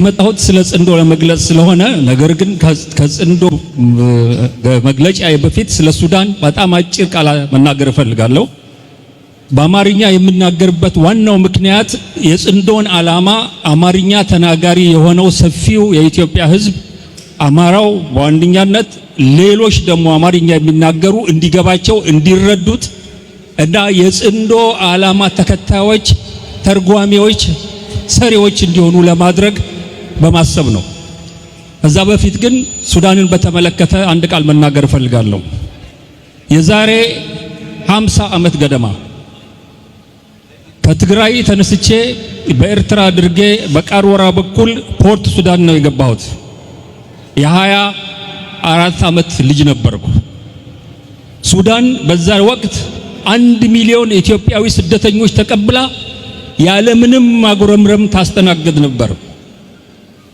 የመጣሁት ስለ ጽምዶ ለመግለጽ ስለሆነ፣ ነገር ግን ከጽምዶ መግለጫ በፊት ስለ ሱዳን በጣም አጭር ቃል መናገር እፈልጋለሁ። በአማርኛ የምናገርበት ዋናው ምክንያት የጽምዶን ዓላማ አማርኛ ተናጋሪ የሆነው ሰፊው የኢትዮጵያ ሕዝብ፣ አማራው በዋነኛነት፣ ሌሎች ደግሞ አማርኛ የሚናገሩ እንዲገባቸው፣ እንዲረዱት እና የጽምዶ ዓላማ ተከታዮች፣ ተርጓሚዎች፣ ሰሪዎች እንዲሆኑ ለማድረግ በማሰብ ነው። ከዛ በፊት ግን ሱዳንን በተመለከተ አንድ ቃል መናገር እፈልጋለሁ። የዛሬ 50 ዓመት ገደማ ከትግራይ ተነስቼ በኤርትራ አድርጌ በቃሩራ በኩል ፖርት ሱዳን ነው የገባሁት። የ24 ዓመት ልጅ ነበርኩ። ሱዳን በዛ ወቅት 1 ሚሊዮን ኢትዮጵያዊ ስደተኞች ተቀብላ ያለምንም ማጉረምረም ታስተናግድ ነበር።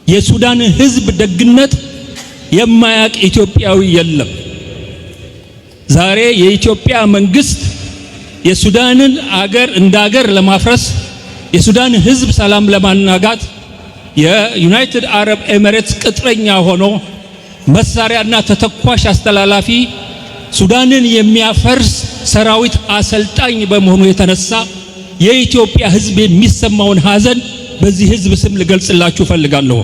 የሱዳን ሕዝብ ደግነት የማያቅ ኢትዮጵያዊ የለም። ዛሬ የኢትዮጵያ መንግስት የሱዳንን አገር እንደ አገር ለማፍረስ፣ የሱዳን ሕዝብ ሰላም ለማናጋት የዩናይትድ አረብ ኤሚሬትስ ቅጥረኛ ሆኖ መሳሪያና ተተኳሽ አስተላላፊ፣ ሱዳንን የሚያፈርስ ሰራዊት አሰልጣኝ በመሆኑ የተነሳ የኢትዮጵያ ሕዝብ የሚሰማውን ሐዘን በዚህ ሕዝብ ስም ልገልጽላችሁ እፈልጋለሁ።